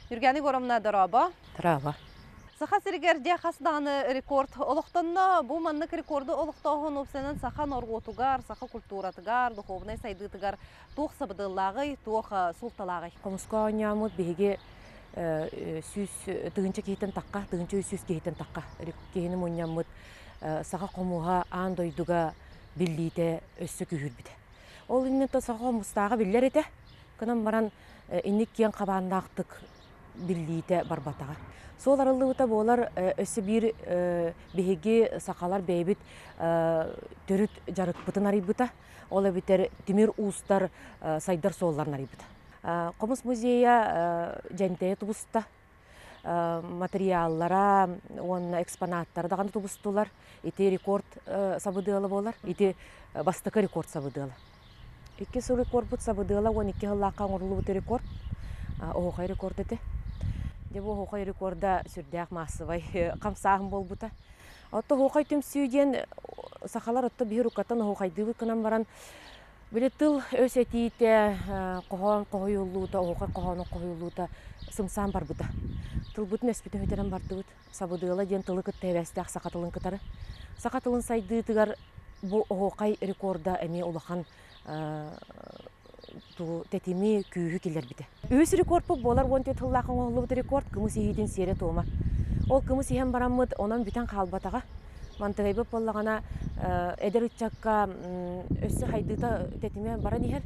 Ньүргэни Горомна дорообо. Дорообо. Саха сиригэр дьэ хас даҕаны рекорд олохтонно. Бу маннык рекорду олохтооһун уопсайынан саха норуотугар, саха культуратыгар, духовнай сайдыытыгар туох сабыдыаллааҕый, туох суолталааҕый? Хомуска оонньооммут биһиги 100 тыһыынча киһиттэн тахха, 1300 киһиттэн тахха киһини мунньаммыт саха хомуһа аан дойдуга биллиитэ өссө күүһүрбүтэ. Ол иннинэ саха хомустааҕа биллэр этэ. Гынан баран инник киэҥ хабааннаахтык биллиитэ барбатаҕа. Суол арыллыбыта буолар өссө биир биһиги сахалар бэйэбит төрүт дьарыкпытын арыйбыта. Ол эбэтэр тимир уустар сайдар суолларын арыйбыта. Хомус музейа дьэнтэйэ тубуста. Материаллара уонна экспонаттара даҕаны тубустулар. Ити рекорд сабыдыала буолар. Ити бастакы рекорд сабыдыала. Иккис рекордбут сабыдыала 12 сыллаахха оҥоруллубут рекорд. Оһуохай рекорд этэ. Дьэ бу оһуохай рекорда сүрдээх маассабай хамсааһын буолбута. Отто оһуохай түмсүү диэн сахалар отто биһи рукаттан оһуохайдыыбыт гынан баран били тыл өс этиитэ, хоһоон хоһуйуллуута, оһуохай хоһоонун хоһуйуллуута сымсаан барбыта. Тылбытын өспүтүн сүтэрэн бардыбыт. Сабыдыала диэн тылы кытта эбээстээх саха тылын кытары. Саха тылын сайдыытыгар бу оһуохай рекорда эмиэ улахан тэтими, күүһү киллэрбитэ. Үһүс рекордпут буолар 14 сыллаах оҥоһуллубут рекорд кымыс иһиитин сиэрэ-туома. Ол кымыс иһэн бараммыт онон бүтэн хаалбатаҕа. Мантыгайбыт буоллаҕына эдэр ыччакка өссө хайдыыта тэтимэ баран иһэр.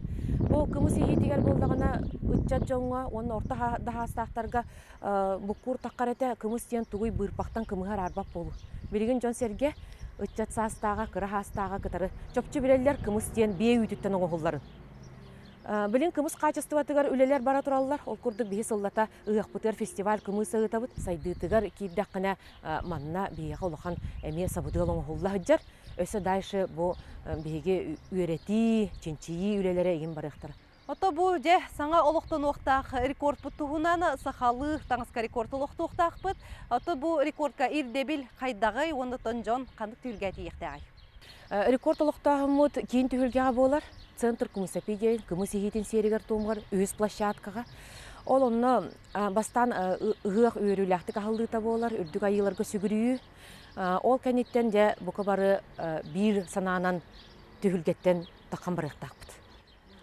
Бу кымыс иһиитигэр буоллаҕына ыччат дьоҥҥо уонна орто даһаастаахтарга буккуур таххар этэ кымыс диэн тугуй быырпахтан кымыһы араарбат буолуу. Билигин дьон-сэргэ ыччат саастааҕа, кыра саастааҕа кытары чопчу билэллэр кымыс диэн биэ үүтүттэн оҥоһулларын. Билин кымыс хаачыстыбатыгар үлэлэр бара тураллар. Ол курдук биһи сыллата ыһыахпытыгар фестиваль кымыс ыытабыт. Сайдыытыгар киирдэххинэ манна биһиэхэ улахан эмиэ сабыдыал оҥоһулла сылдьар. Өссө дальше бу биһиги үөрэтии, чинчийии үлэлэрэ игин барыахтара. Ото бу дьэ саҥа олохтонуохтаах рекордпут туһунан сахалыы таҥаска рекорд олохтуохтаахпыт. Ото бу рекордка ирдэбил хайдаҕый уонна дьон ханнык түһүлгэ тиийиэхтээҕий? Рекорд олохтооһуммут киин түһүлгэҕэ буолар. Центр Кымысапи диэн кымыс иһиитин сиэригэр-туомугар үһүс площадкаҕа. Ол онно бастаан ыһыах үөрүүлээхтик аһыллыыта буолар, үрдүк айыыларга сүгүрүйүү. Ол кэнниттэн дьэ бука бары биир санаанан түһүлгэттэн таххан барыахтаахпыт.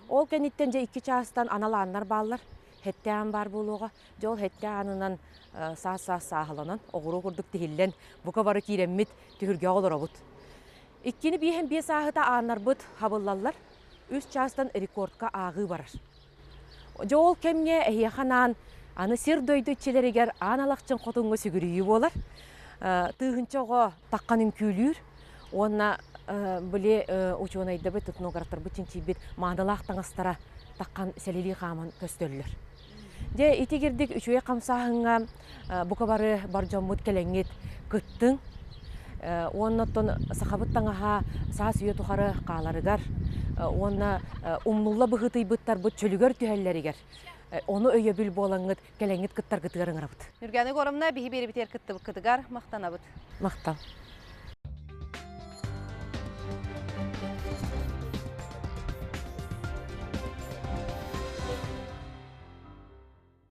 Ол кэнниттэн дьэ икки чаастан анал ааннар бааллар. Хэттэ аан баар буолуоҕа. Дьэ ол хэттэ аанынан саас-саас сааһыланан, оҕуруо курдук тиһиллэн, бука бары киирэммит түһүлгэҕэ олоробут. Иккини биэһэн биэс ааһыта ааннарбыт хабыллаллар. Үс чаастан рекордка ааҕыы барар. Дьэ ол кэмҥэ эһиэхэ анаан аны сир-дойду иччилэригэр аан алахчын хотуҥҥа сүгүрүйүү буолар. Тыыһынча оҕо таххан үҥкүүлүүр уонна били учуонайдабыт, этнографтарбыт чинчийбит маанылаах таҥастара таххан сэлэлии хааман көстөллөр. Дьэ ити кирдик үчүгэй хамсааһыҥҥа бука бары бар дьоммут кэлэҥҥит кыттыҥ. Уонна оттон сахабыт таҥаһа саас үйэ тухары хааларыгар уонна умнулла быһыытыйбыттарбыт чөлүгэр түһэллэригэр ону өйөбүл буолаҥҥыт кэлэҥҥит кыттаргытыгар ыҥырабыт. Ньурганы Егоровна биһи биэрибитигэр кыттыбыккытыгар махтанабыт. Махтал.